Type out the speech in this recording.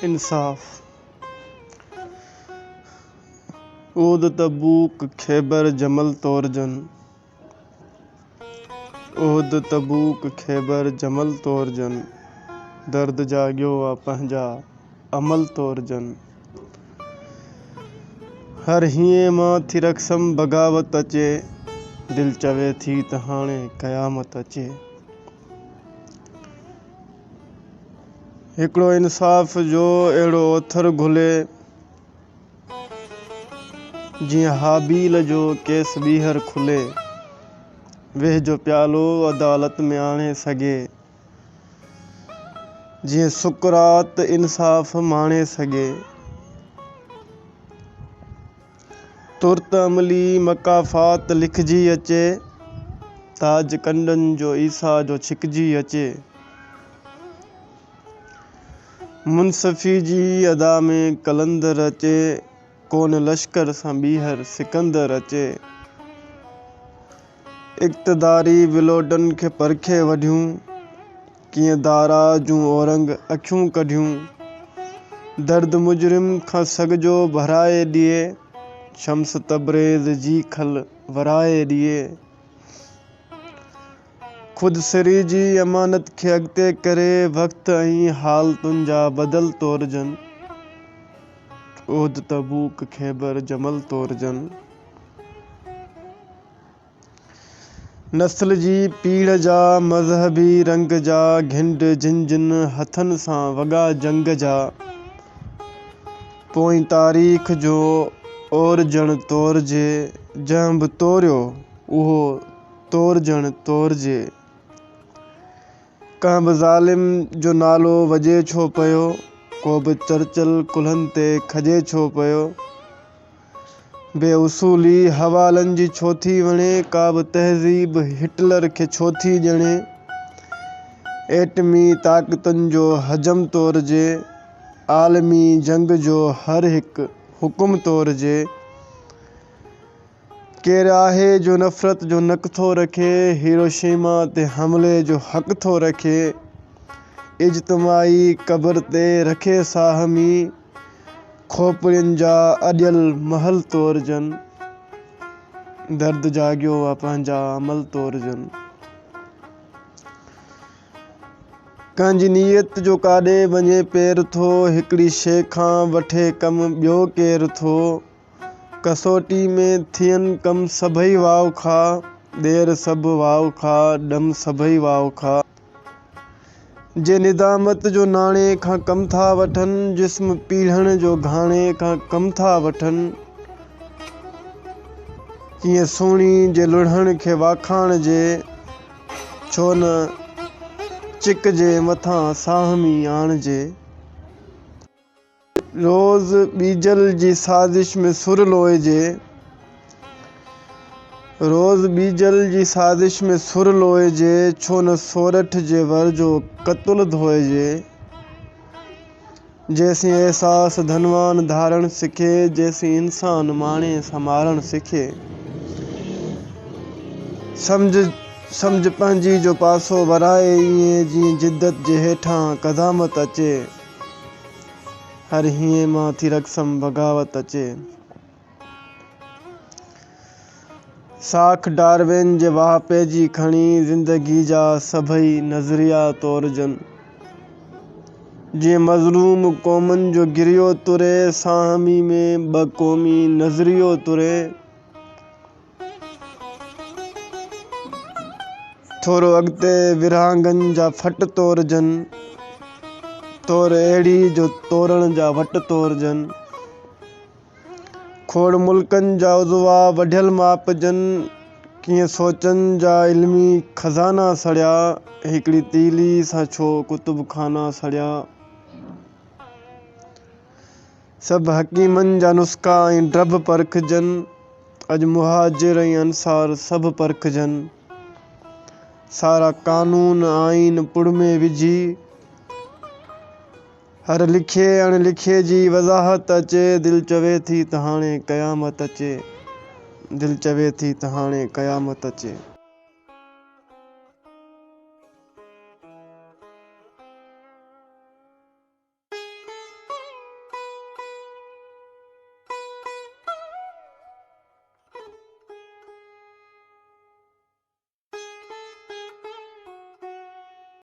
انصاف. احد تبوڪ خيبر جمل تورجن. احد تبوڪ خيبر جمل تورجن. درد جاڳيو آ پنهنجا عمل تورجن. هر هينئين مان ٿي رقصم بغاوت اچي. دل چوي ٿي ته هاڻي قيامت اچي. هڪڙو انصاف جو اهڙو اوٿر گهلي، جيئن هابيل جو ڪيس ٻيهر کلي. ويهه جو پيالو عدالت ۾ آڻي سگهي، جيئن سقراط انصاف ماڻي سگهي. ترت عملي مڪافات لکجي اچي، تاج ڪنڊن جو عيسيٰ جو ڇڪجي اچي. منصفي جي ادا ۾ قلندر اچي، ڪونه لشڪر سان ٻيهر سڪندر اچي. اقتداري ولوڊن کي پرکي وڍيون، ڪيئن دارا جون اورنگ اکيون ڪڍيون. درد مجرم کان سڳ جو ڀرائي ڏئي، شمس تبريز جي کل ورائي ڏئي. خود سري جي امانت کي اڳتي ڪري، وقت ۽ حالتن جا بدل تورجن. احد تبوڪ خيبر جمل تورجن. نسل جي پيڙهه جا مذهبي رنگ جا گهنڊ جن جن هٿن سان وڳا جنگ جا پوئين تاريخ جو اورجڻ تورجي جنهن به توريو اهو تورجڻ تورجي ڪنهن به ظالم جو نالو وڄي ڇو پيو ڪو به چرچل ڪلهن تي کڄي ڇو پيو. بي اصولي حوالن جي ڇو ٿي وڻي، ڪا به تهذيب هٽلر کي ڇو ٿي ڄڻي، ايٽمي طاقتن جو حجم تورجي، عالمي جنگ جو هر هڪ حڪم تورجي، ڪير آهي جو نفرت جو نڪ ٿو رکي، هيروشيما تي حملي جو حق ٿو رکي، اجتماعي قبر تي رکي ساهمي. کوپڙين جا اڏيل محل تورجن، درد جاڳيو آ پنهنجا عمل تورجن. ڪنهن جي نيت جو ڪاڏي وڃي پير ٿو، هڪڙي شيء کان وٺي ڪم ٻيو ڪير ٿو. ڪسوٽي ۾ ٿين ڪم سڀئي واء کا، ڏير سڀ واء کا، ڏم سڀئي واء کا. جي ندامت جو ناڻي کان ڪم ٿا وٺن، جسم پيڙهڻ جو گهاڻي کان ڪم ٿا وٺن، ڪيئن سهڻي جي لڙهڻ کي واکاڻجي، ڇو نه چڪ جي مٿان ساهمي آڻجي. روز ٻيجل جي سازش ۾ سر لوئجي. روز ٻيجل جي سازش ۾ سر لوئجي، ڇو نه سورٺ جي ور جو قتل ڌوئجي. جيسين احساس ڌنوان ڌارڻ سکي، جيسين انسان ماڻي سان مارڻ سکي. سمجهه سمجهه پنهنجي جو پاسو ورائي ائين جيئن جدت جي هيٺان قدامت اچي. هر هينئين مان ٿي رقصم بغاوت اچي. ساک ڊاروين جي واهپي جي کڻي زندگي جا سڀئي نظريا تورجن. جيئن مظلوم قومن جو گريو تري، ساهمي ۾ ٻه قومي نظريو تري. ٿورو اڳتي ورهاڱن جا ڦٽ تورجن، تور اهڙي جو تورڻ جا وٽ تورجن. کوڙ ملڪن جا عضوا وڍيل ماپجن، ڪيئن سوچن جا علمي خزانا سڙيا، هڪڙي تيلي سان ڇو ڪتب خانا سڙيا. سڀ حڪيمن جا نسخا ۽ ڊڀ پرکجن، اڄ مهاجر ۽ انصار سڀ پرکجن. سارا قانون آئين پڙ ۾ وجهي، هر لکي اڻ لکي جي وضاحت اچي، دل چوي ٿي ته هاڻي قيامت اچي، دل چوي ٿي ته هاڻي قيامت اچي.